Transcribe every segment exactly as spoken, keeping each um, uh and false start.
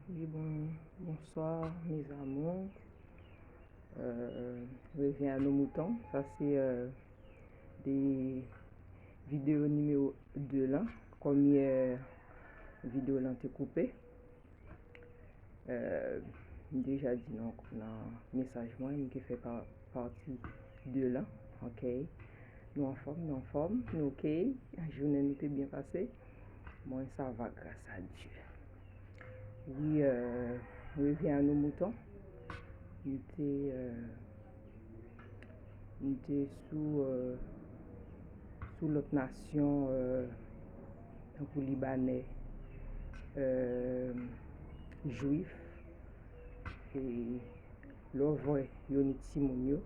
Oui, bon, bonsoir, mes amours. Euh, revient à nos moutons. Sa se euh, de videyo nimewo de lan. Kòm yè videyo lan te koupe. Euh, m deja di nan, nan mesaj mwen, m te fè pa, pati de lan. Ok. Nou anfòm, nou anfòm, nou ok. Jounen nou te byen pase. Mwen, sa va, gras a Dye. Wi, euh, revyen a nou mouton. M te, euh, m te sou, euh, sou lòt nasyon, euh, tankou Libanè, euh, Jwif. E lè w vwè yo ni timoun yo,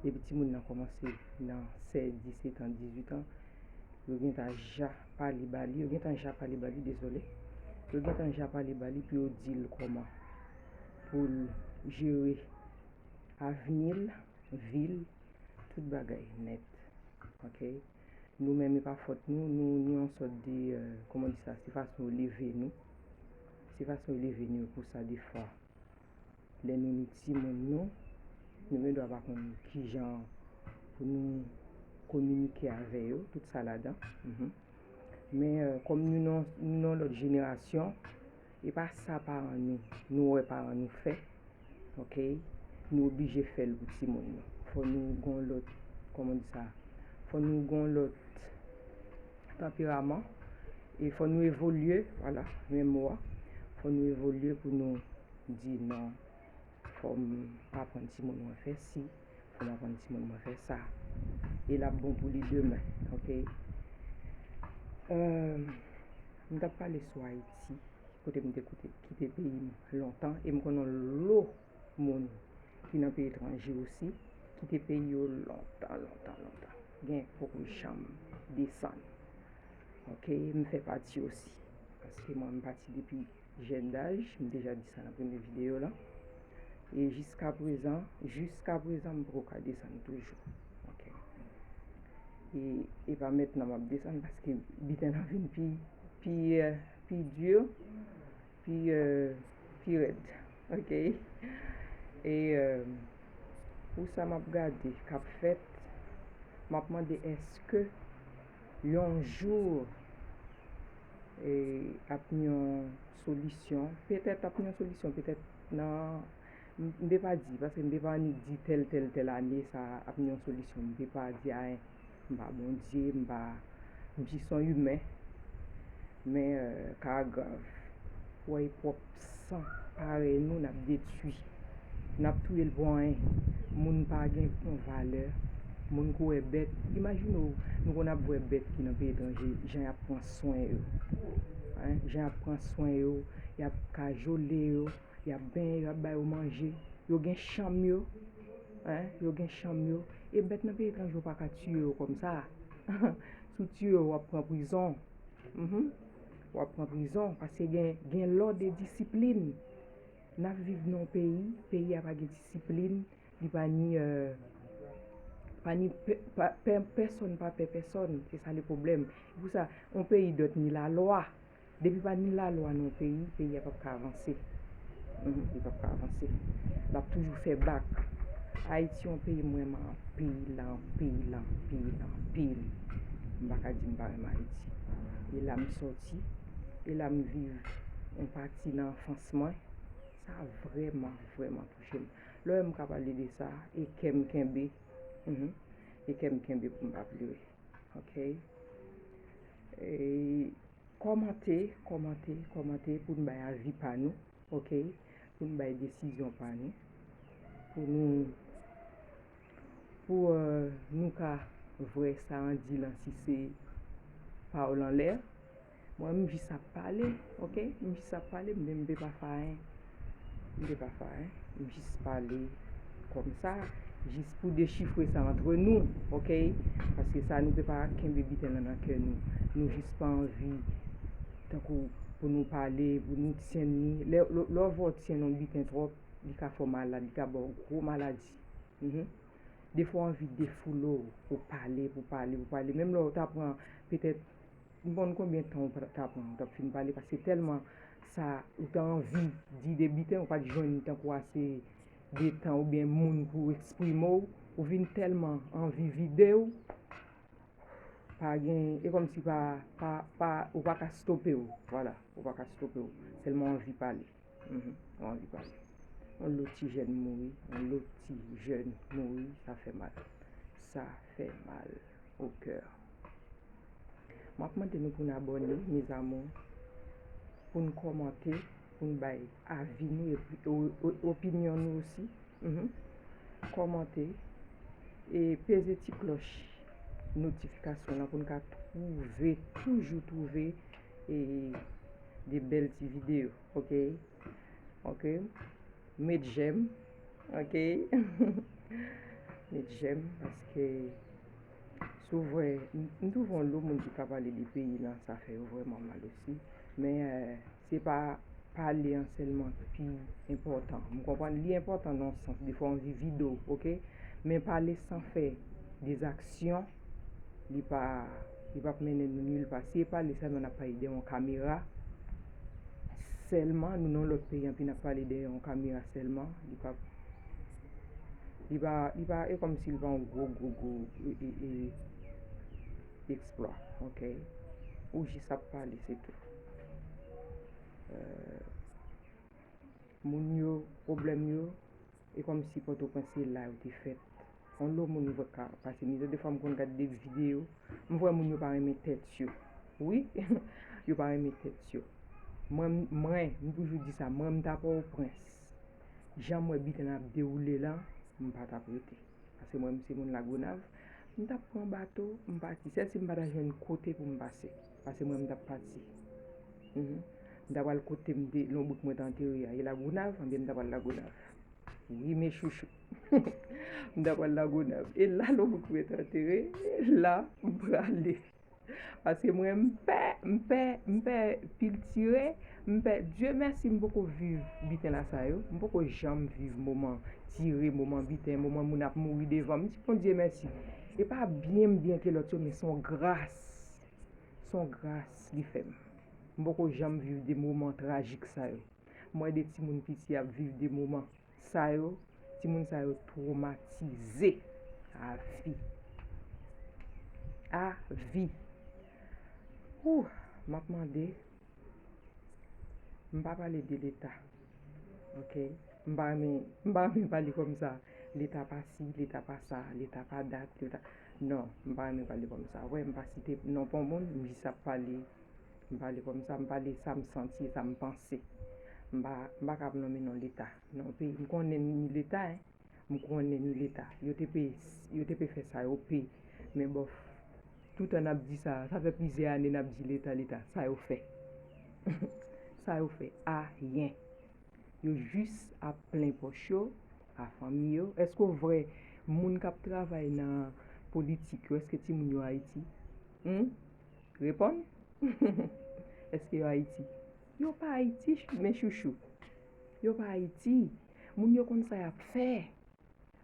depi timoun nan kòmanse nan sèz, disèt an, dizuit an, yo gentan ja pale ba li, yo gentan ja pale ba li, dezole. Yo gentan ja pale ba li pou yo di l kòman pou l jere avni l, vi l, tout bagay nèt. Ok? Nou menm, e pa fòt nou, nou, nou yon sòt de, euh, kòman di sa, se fason yo leve nou. Se fason yo leve nou pou sa defwa. Lè nou ni timoun nou, nou gendwa pa konn kijan pou nou kominike avè yo, tout sa ladan. Mhm. Men, euh, kòm nou nan, nou nan lòt jenerasyon, e pa sa paran nou, nou wè paran nou fè, ok? Nou oblije fè l pou timoun nou. Fò nou gon lòt, kòman di sa? Fò nou gon lòt tanperaman. E fò nou evolye, vwala, menm mo a. Fò nou evolye pou nou di non, fò m aprann timoun mwen fè si, fò m aprann timoun mwen fè sa. E l ap bon pou li demen, ok? Euh, m t ap pale sou Ayiti, kote m te koute, kite peyi m lontan, e m konnen yon lo moun ki nan peyi etranje osi, kite peyi yo lontan, lontan, lontan. Gen poko janm desann. Ok, m fè pati osi. Paske mwen, m pati depi jèn daj, m deja di sa nan premye videyo lan. E jiska prezan, jiska prezan, m poko ka desann toujou. Ok. E, e pa mentnan m ap desann paske biten nan vin pi, pi, euh, pi di, pi, euh, pi rèd. Ok. E, euh, pou sa m ap gade k ap fèt, m ap mande èske yon jou, e, ap ni yon solisyon, petèt ap ni yon solisyon, petèt nan, m, m pe pa di, paske m pe pa annik di tèl, tèl, tèl ane sa ap ni yon solisyon, m pe pa di ayen. M pa Bondye, m pa, m jis yon imen. Men, euh, ka grav. Wè e pwòp san parèy nou n ap detwi. N ap touye l pou anyen. Moun pa gen yon valè. Moun kou wè bèt. Imajine w, nou konn ap wè bèt ki nan peyi etranje, jan y ap pran swen yo. Hein? Jan y ap pran swen yo, y ap kajole yo, y ap benyen yo, y ap ba yo manje. Yo gen chanm yo. Hein? Yo gen chanm yo. E bèt nan peyi etranje, ou pa ka tiye yo kòmsa. Si w tiye yo, w ap pran prizon. Mhm. W ap pran prizon, paske gen, gen lòd e disiplin. N ap viv nan yon peyi, peyi a pa gen disiplin, li pa ni, euh, pa ni pè, pa, pè, pèsonn pa pè pèsonn, se sa le pwoblèm. Se pou sa, yon peyi dwèt ni lalwa. Depi pa ni lalwa nan yon peyi, peyi a p ap ka avanse. Mhm, li p ap ka avanse. L ap toujou fè bak. Ayiti yon peyi m renmen anpil, anpil, anpil, anpil. M pa ka di m pa renmen Ayiti. E la m sòti, e la m viv yon pati nan anfans mwen. Sa vrèman, vrèman touche m. Lè w wè m ka pale de sa, e kè m kenbe. Mhm. E kè m kenbe pou m pa plere. Ok? E kòmante, kòmante, kòmante pou n bay avi pa nou, ok? Pou n bay desizyon pa nou. Pou nou, pou, euh, nou ka vwè sa an di lan si se pawòl anlè. Mwen, m jis ap pale, ok? M jis ap pale, m, m pe pa fè anyen. M pe pa fè anyen. M jis pale kòmsa, jis pou dechifre sa antre nou, ok? Paske sa, nou pe pa kenbe biten lan nan kè nou. Nou jis pa anvi, tankou, pou nou pale, pou nou tyenn li. Lè, lè, lè w vwè w tyenn yon biten twòp, li ka fè w malad, li ka ba w gwo maladi. Mhm. Defwa w anvi defoule w pou pale, pou pale, pou pale. Menm lè w ta pran petèt, m pa konn konbyen tan w ta pran, w t ap fin pale, paske tèlman sa ou ta anvi di de biten, ou pa t jwenn tankou ase de tan oubyen moun pou eksprime w, ou vin tèlman anvi vide w, pa gen, e kòmsi pa, pa, pa, ou pa ka stope w, vwala, ou pa ka stope w, sèlman anvi pale. Mhm, anvi pale. Yon lòt ti jèn mouri, yon lòt ti jèn mouri, sa fè mal. Sa fè mal au cœur. M ap mande nou pou n abòne, mes amours, pou n kòmante, pou n bay avi nou epi o- o- opinyon nou osi. Mhm. Kòmante e peze ti klòch notifikasyon lan pou n ka twouve, toujou twouve e de bèl ti videyo, oke? Oke? Met jèm, oke? Met jèm, paske si w vwè, m m twouve yon lo moun ki ka pale de peyi lan, sa fè yo vrèman mal osi. Men, eh, se pa pale an sèlman ki pi enpòtan. M konprann li enpòtan nan yon sans, defwa w anvi vide w, oke? Men pale san fè de zaksyon, li pa, li p ap mennen nou nil pa. Si e pale sèlman n ap pale dèyè yon kamera sèlman, nou nan yon lòt peyi anpi n ap pale dèyè yon kamera sèlman, li p ap, li pa, li pa, e kòmsi li pa yon gwo, gwo, gwo, e, e, e, eksplwa, oke? Ou jis ap pale, se tou. Eh, moun yo, pwoblèm yo, e kòmsi Pòtoprens se la yo te fèt. Yon lo moun vre ka pase mizè. Defwa m konn gade de videyo, m vwè moun yo pa renmen tèt yo. Wi, yo pa renmen tèt yo. Mwen, mwen, m toujou di sa, mwen m ta Pòtoprens. Jan m wè biten ap dewoule la, m pa t ap rete. Paske mwen, m se moun Lagonav. M t ap pran bato, m pati. Sèl si m pa ta jwenn kote pou m pase. Paske mwen, m t ap pati. Mhm. M ta pral kote m te, lonbrik mwen te antere a. E Lagonav, anbyen m ta pral Lagonav. Wi, mes chouchous. M ta pral Lagonav. E la, lonbrik mwen te antere, e la, m prale. Paske mwen, m pè, m pè, m pè pil tire, m pè, Dye mèsi, m poko viv biten la sa yo. M poko janm viv moman tire, moman biten, moman moun ap mouri devan m. M di, Bondye mèsi. E pa byen m byen ke lòt yo, men se yon gras. Se yon gras li fè m. M poko janm viv de moman trajik sa yo. M wè de timoun piti ap viv de moman sa yo, timoun sa yo twomatize. Avi. Avi. Ouh, m ap mande, m pa pale de Leta. Oke? M pa renmen, m pa renmen pale kòmsa. Leta pa si, Leta pa sa, Leta pa dat, Leta. Non, m pa renmen pale kòmsa. Wè, m pa site non pa yon moun, m jis ap pale. M pale kòmsa, m pale sa m santi, sa m panse. M pa, m pa ka ap nonmen non Leta. Non, peyi, m konnen ni Leta, en. M konnen ni Leta. Yo te pe, yo te pe fè sa yo pe. Men bòf, toutan n ap di sa, sa fè plizyè ane n ap di Leta, Leta. Sa yo fè? Sa yo fè? Ayen. Yo jis ap plen pòch yo, a fanmi yo. Èske w vwè moun k ap travay nan politik yo, èske timoun yo Ayiti? Hum? Reponn. Èske yo Ayiti? Yo pa Ayiti, ch- men chouchou. Yo pa Ayiti. Moun yo konn sa y ap fè.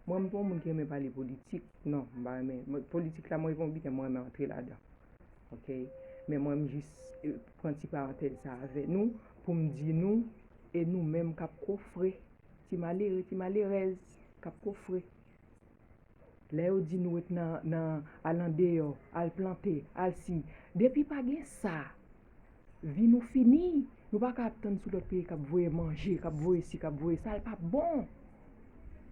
Mwen, m pa yon moun ki renmen pale politik. Non, m pa renmen. Mwen, politik la, mwen, e pa yon biten mwen renmen antre ladan. Oke? Men mwen, m jis eh, pran ti parantèz sa avè nou pou m di nou, e nou menm k ap kofre, ti malere, ti malerèz k ap kofre. Lè yo di nou ret nan, nan, al andeyò, al plante, al si. Depi pa gen sa, vi nou fini. Nou pa ka ap tann sou lòt peyi k ap voye manje, k ap voye si, k ap voye sa, l p ap bon.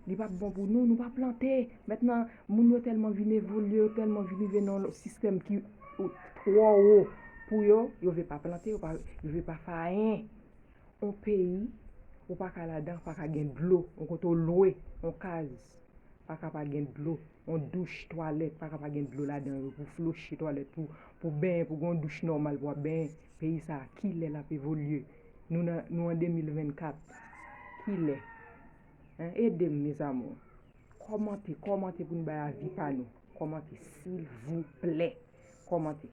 Li p ap bon pou nou, nou pa plante. Mentnan, moun yo tèlman vin evolye, yo tèlman vin rive nan yon sistèm ki twò wo pou yo, yo vle pa plante, yo pa, yo vle pa fè anyen. Yon peyi, ou pa ka ladan, pa ka gen dlo. Yon kote w lwe, yon kaz, pa ka pa gen dlo. Yon douch, twalèt, pa ka pa gen dlo ladan yo pou floche twalèt, pou, pou benyen, pou gen yon douch nòmal pou w ap benyen. Peyi sa a, kilè l ap evolye? Nou nan, nou an de mil vennkat. Kilè? Hein? Ede m, mes amours. Kòmante, kòmante pou n bay avi pa nou. Kòmante, silvouplè. Kòmante.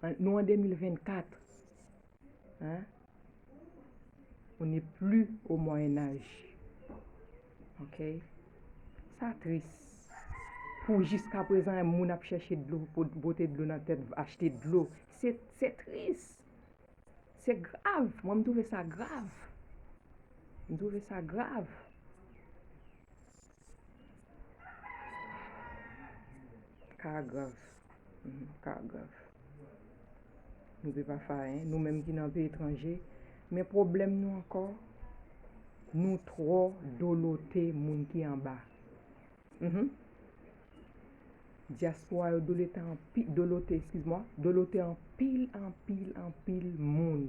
An- Nou an de mil vennkat. Hein? On n'est plus au Moyen Âge. Ok? Sa tris. Pou jiskaprezan, moun ap chèche dlo, pou pote dlo nan tèt, achte dlo. Se, se tris. Se grav. Mwen, m twouve sa grav. M twouve sa grav. Ka grav. Mhm, ka grav. Nou pe pa fè anyen. Nou menm ki nan peyi etranje. Men pwoblèm nou ankò, nou twò dolote moun ki anba. Mhm. Dyaspora yo dolote anpi-, dolote, eskiz mwa, dolote anpil, anpil, anpil moun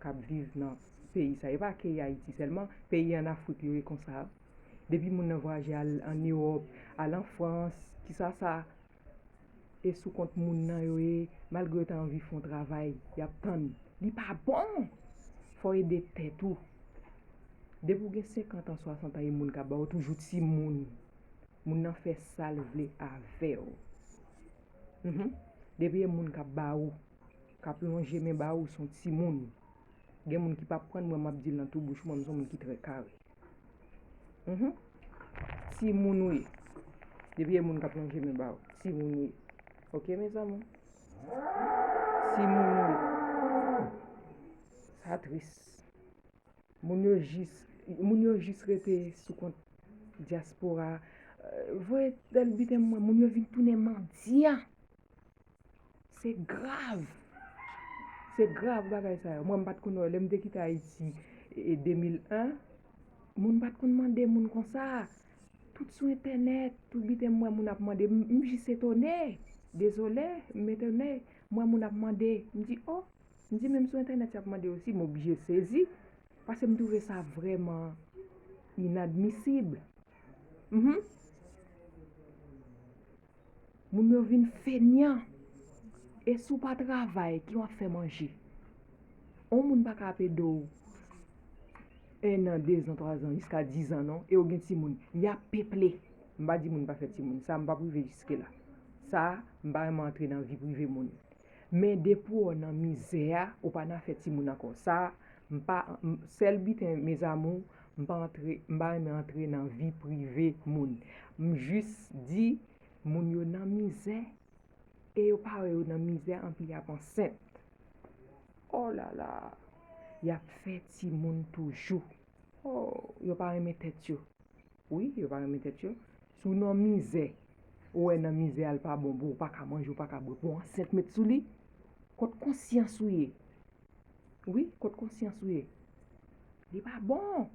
k ap viv nan peyi sa. E pa ke Ayiti sèlman, peyi ann Afrik yo ye konsa. Depi moun nan vwayaje al ann Ewòp, al an Frans, kisa sa, e sou kont moun nan yo ye, malgre yo ta anvi fè yon travay, y ap tann. Li pa bon! Fò w ede tèt ou. Depi w gen senkant an, swasant an, e moun k ap ba w toujou timoun. Moun nan fè sa l vle avè w. Mhm. Depi e moun k ap ba ou, k ap lonje men ba ou, se yon timoun. Gen moun ki p ap pran, mwen m ap di l nan tou bouch mwen, m se yon moun ki trè kare. Mhm. Timoun ou ye. Depi e moun k ap lonje men ba ou, timoun ou ye. Oke, mezanmi? Timoun ou ye. Sa tris. Moun yo jis, moun yo jis rete sou kont dyaspora. Eh, voye tèl biten mwen, moun yo vin tounen mandyan. Se grav. Se grav bagay sa yo. Mwen, m pa t konn wè, lè m te kite Ayiti, e, e de mil en, moun pa t konn mande moun konsa. Tout sou entènèt, tout biten m wè moun ap mande, m, m jis etone. Dezole, m etone. M wè moun ap mande. M di, o, m di, menm sou entènèt y ap mande osi, m oblije sezi. Paske m twouve sa vrèman inadmisib. Mhm. Moun yo vin fenyan. E si w pa travay, ki w ap fè manje? On moun pa ka ap ede w en an, de zan, twa zan, jiska diz an non, e w gen timoun. Y ap peple. M pa di moun pa fè timoun. Sa, m p ap rive jiske la. Sa, m pa renmen antre nan vi prive moun. Men depi w nan mizè a, ou pa nan afè timoun ankò. Sa, m pa, m, sèl biten, mes amours, m pa antre, m pa renmen antre nan vi prive moun. M jis di, moun yo nan mizè, e yo pa wè yo nan mizè, anpi y ap ansent. Oh la la, y ap fè timoun toujou. Oh, yo pa renmen tèt yo. Wi, yo pa renmen tèt yo. Si w nan mizè, ou wè nan mizè a l pa bon pou ou, ou pa ka manje, ou pa ka bwè, pou w ansent met sou li, kot konsyans ou ye? Wi, kot konsyans ou ye? Li pa bon.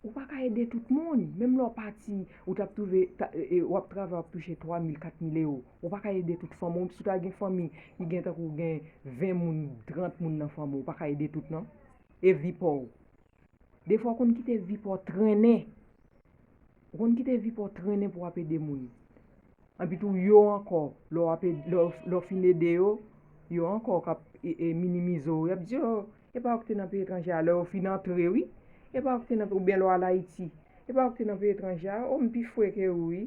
Ou pa ka ede tout moun. Menm lè w pati, ou t ap twouve, ta, e, e, w ap travay, w ap touche twa mil, kat mil ewo. Ou pa ka ede tout fanmi w. Si w ta gen fanmi, ki gen tankou gen ven moun, trant moun nan fanmi w, ou pa ka ede tout non. E vi pa w. Defwa w konn kite vi pa w trennen. Ou konn kite vi pa w trennen pou w ap ede moun. Anpi tou, yo ankò, lè w ap ed-, lè w, lè w fin ede yo, yo ankò k ap, e, e, minimize w. Y ap di, o, e pa ou ki te nan peyi etranje a, lè yo fin antre, wi. E pa ou ki te nan, oubyen lè w al Ayiti. E pa ou ki te nan peyi etranje a, o, m pi fre ke ou, wi.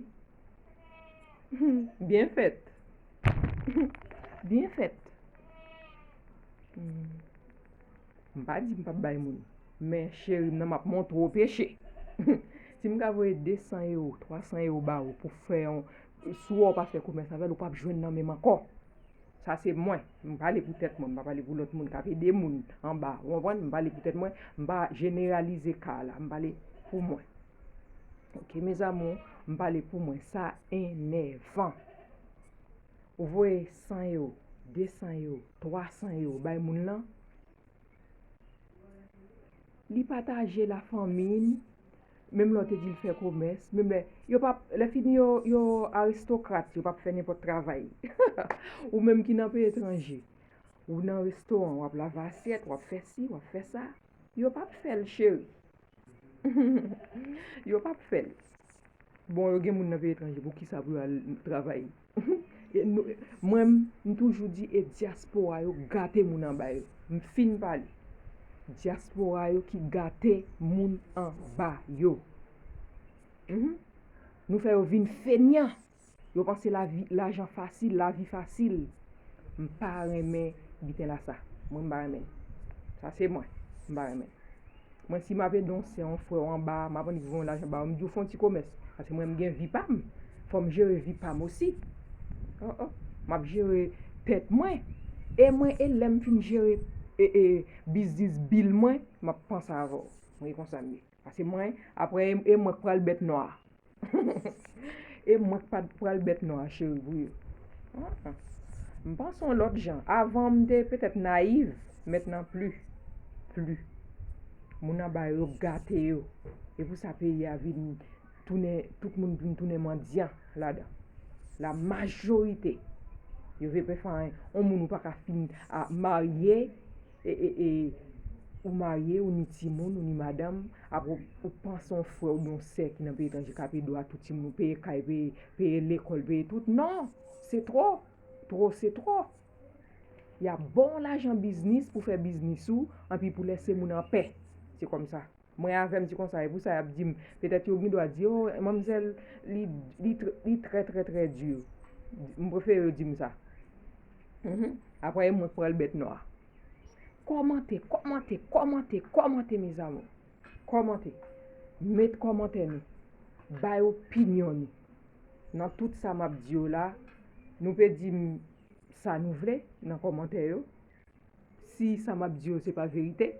Byen fèt. Byen fèt. Hmm. M pa di m p ap bay moun. Men cheri m nan, m ap montre w peche. Si m ka voye de san ewo, twa san ewo ba ou pou fè yon, si w wè w pa fè komès avè l, ou p ap jwenn nan men m ankò. Sa se mwen. M pale pou tèt mwen, m pa pale pou lòt moun k ap ede moun anba. Ou konprann? M pale pou tèt mwen, m pa jeneralize ka la, m pale pou mwen. Oke, mes amours, m pale pou mwen. Sa enèvan. Ou voye san ewo, de san ewo, twa san ewo bay moun lan, li pataje lafanmi l, menm lè w te di l fè komès, menm lè, yo p ap, lè fini yo, yo aristokrat, yo p ap fè nenpòt travay. Ou menm ki nan peyi etranje, ou nan restoran, w ap lave asyèt, w ap fè si, w ap fè sa, yo p ap fè l, cheri. Yo p ap fè l. Bon, yo gen moun nan peyi etranje, poukisa pou yo al travay? E nou, mwen, m, m toujou di, e dyaspora yo gate moun anba yo. M fin pale. Dyaspora yo ki gate moun anba yo. Mhm. Nou fè yo vin fenyan. Yo panse lavi, lajan fasil, lavi fasil. M pa renmen biten la sa. Mwen, m pa renmen l. Sa se mwen. M pa renmen l. Mwen, si m ap ede yon sè, yon frè w anba, m ap annik voye yon lajan ba ou, m di w fè yon ti komès. Paske mwen, m gen vi pa m. Fò m jere vi pa m osi. Oh, oh. M ap jere tèt mwen. E mwen, e lè m fin jere e, e, biznis bil mwen, m ap panse avè w. Mwen, e konsa m ye. Paske mwen, apre, e, e mwen k pral bèt nwa. E mwen k pa t pral bèt nwa, cheri, pou yo. Ah, m panse yon lòt jan. Avan, m te petèt nayiv, mentnan pli. Pli. Moun anba yo gate yo. E pou sa peyi a vin tounen, tout moun vin tounen mandyan ladan. La majorite. Yo vle fè yon moun ou pa ka fin a marye, e, e, e, ou marye, ou ni timoun, ou ni madanm, apre ou, ou panse yon frè oubyen yon sè ki nan peyi etranje k ap ede w a tout timoun, ou peye kay, peye, peye lekòl, peye tout. Non! Se twò! Twò se twò! Y ap ba w lajan biznis pou fè biznis ou, anpi pou lèse moun anpè. Se kòmsa. Mwen avè m di konsa, e pou sa y ap di m, petèt yo gen dwa di, "O, manmzèl, li, li, tr- li trè, trè, trè di." M prefere yo di m sa. Mhm. Apre, e mwen k pral bèt nwa. Kòmante, kòmante, kòmante, kòmante, mes amours. Kòmante. Met kòmantè nou. Bay opinyon nou. Nan tout sa m ap di yo la, nou pe di m sa nou vle nan kòmantè yo. Si sa m ap di yo se pa verite,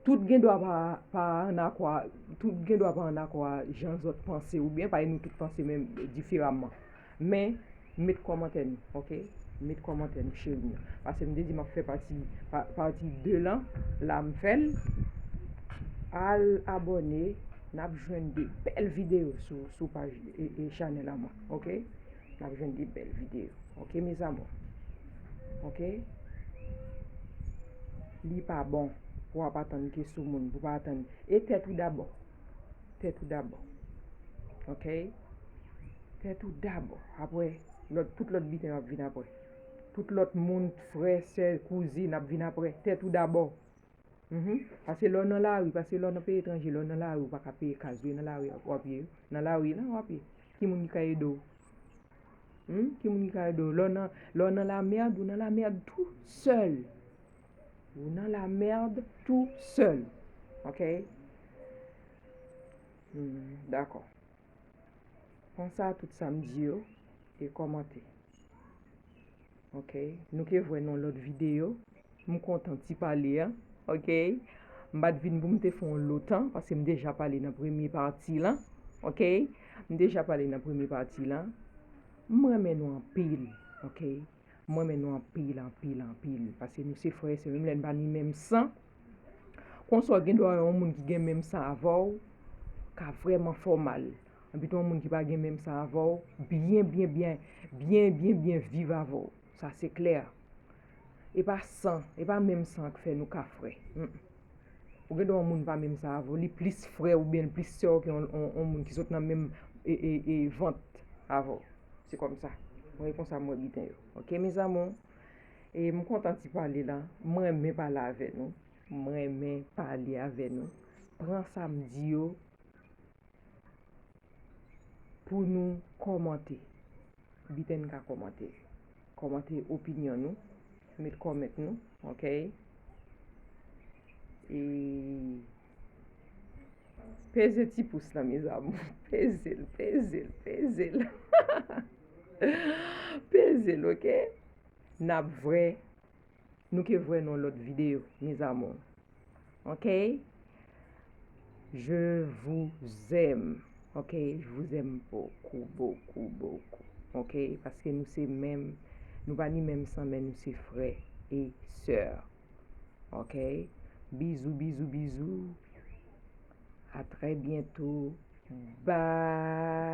tout gen dwa pa, pa ann akò a, tout gen dwa pa ann akò a jan zòt panse, oubyen paske nou tout panse menm diferaman. Men, met kòmantè nou, oke? Met kòmantè nou, cheri m yo. Paske m te di m ap fè pati, pa- pati de lan, la m fè l. Al abòne, n ap jwenn de bèl videyo sou, sou paj e, e chanèl an mwen, oke? N ap jwenn de bèl videyo, oke, mes amours? Oke? Li pa bon pou w ap atann ke sou moun, pou w pa atann. E tèt ou dabò. Tèt ou dabò. Oke? Tèt ou dabò. Apre, lòt, tout lòt biten yo ap vin apre. Tout lòt moun, frè, sè, kouzin, ap vin apre. Tèt ou dabò. Mhm. Paske lè w nan lari, paske lè w nan peyi etranje, lè w nan lari, ou pa ka peye kaz, ou nan lari, w ap ye, nan lari la, w ap ye. Ki moun ki ka ede w? Hmm? Ki moun ki ka ede w? Lè w nan, lè w nan la merde, ou nan la merde tou sèl. Ou nan la merde tou sèl. Oke? Hmm, dakò. Panse a tout sa m di yo e kòmante. Oke? Nou ke vwè nan lòt videyo. M kontan ti pale a. Oke? M pa t vin pou m te fè yon lo tan, paske m deja pale nan premye pati lan. Oke? M deja pale nan premye pati lan. M renmen nou anpil. Oke? M renmen nou anpil, anpil, anpil. Paske nou se frè e sè. Menm lè n pa ni menm san, konsa w gen dwa wè yon moun ki gen menm san avè w ka vrèman fè w mal. Anpi tou yon moun ki pa gen menm san avè w byen, byen, byen, byen, byen, byen viv avè w. Sa se klè. E pa san, e pa menm san k fè nou ka frè. Mm. Ou gen dwa yon moun pa menm san avè w, li plis frè w oubyen li plis sè w ke yon, yon, yon moun ki sot nan menm e, e, e vant avè w. Se kòmsa. Mwen, e konsa m wè biten yo. Oke, mes amours? E m kontan ti pale la. M renmen pale avè nou. M renmen pale avè nou. Pran sa m di yo pou nou kòmante. Biten n ka kòmante. Kòmante opinyon nou. Met kòmant nou. Oke? E peze ti pous lan, mes amours. Peze l, peze l, peze l. Peze l, oke? N ap vwè, nou ke vwè nan lòt videyo, mes amours. Oke? Je vous aime. Oke? Je vous aime beaucoup, beaucoup, beaucoup. Oke? Paske nou se menm, nou pa ni menm san, men nou se frè e sè. Oke? Bizou, bizou, bizou. A trè byento. Bye.